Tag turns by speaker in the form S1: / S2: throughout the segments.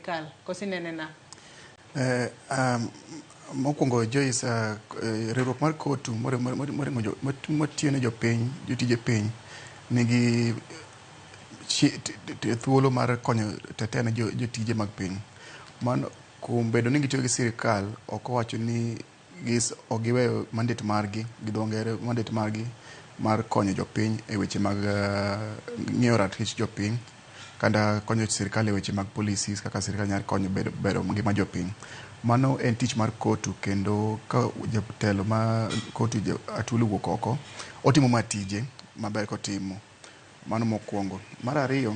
S1: sirikal koso inene nang'o?
S2: Mokwongo Joyce, riwruok mar COTU motiyo ne jopiny, jotije piny nigi thuolo mar konyo tetea ne jotije mag piny. Mano kuom bedo ni gitiyo gi sirikal ok owacho ni ok giweyo mandate margi gi dho ngere mandate margi mar konyo jopiny e weche mag ng'iyo ratich jopiny kata konyo sirikal e weche mag policies kaka sirikal nyalo konyo bero ngima jopiny. Mano en tich mar COTU kendo ka jatelo ma COTU Atwoli owuok oko, otimo ma tije maber kotimo. Mano mokwongo. Mar ariyo,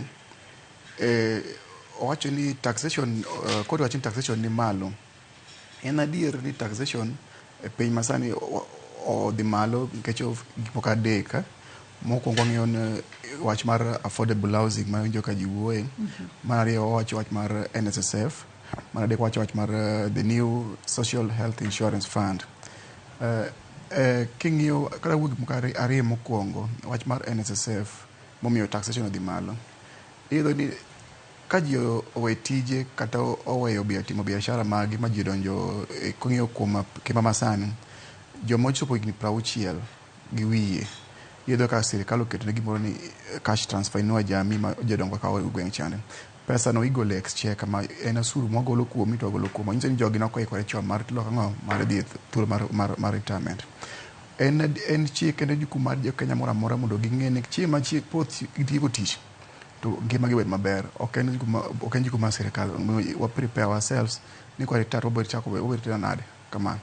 S2: owacho ni taxation, COTU wacho ni taxation ni malo. En adier ni taxation e piny masani odhi malo nikech of gik moko adek. Mokwongo wang'iyo ni wach mar affordable housing ma winjo ka ji wuoye. Mar ariyo wawacho wach mar NSSF. Mar adek wawacho wach mar the new social health insurance fund. King'iyo kata wuo gik moko ariyo mokwongo, wach mar NSSF momiyo taxation odhi malo. Iyudo ni ka ji owe tije kata oweyo timo biashara magi ma ji odonjo king'iyo kuom ngima masani, joma ochopo higni 60 gi wiye, iyudo ka sirikal oketo ne gimoro ni cash transfer inua jamii ma jodongo kawo e gweng' chande. Pesa no igolo e exchequer ma en osuru mwagolo kuomi to wagolo kuomwa. Nyiso ni jogi nokoikore chon mar loko ang'o mar dhi e thuolo mar retirement. En chik kendo jukumu mar jo Kenya moro amora mondo ging'e ni chieng' ma poth gitieko tich to ngima gi obed maber. Ok en jukumu mar sirikal. Wa prepare ourselves ni kwa retire to wabiro chako wabiro timo nade kamano.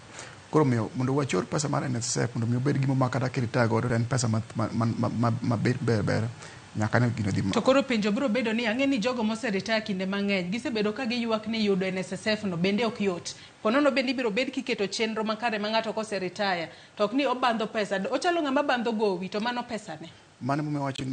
S2: Koro omiyo mondo wachor pesa mar NSSF mondo mi obed gima ma kata kiretire godo to en pesa ma bet ber ber nyaka ne gino dhi.
S1: To koro penjo biro bedo ni ang'e ni jogo mose retire kinde mang'eny gisebedo ka giywak ni yudo NSSF no bende ok yot. Ponono bende ibiro bed kiketo chenro makare ma ng'ato kose retire to ok ni obandho pesa. Ochalo ng'ama bandho gowi to mano pesa ne.
S2: Mano emomiyo awacho ni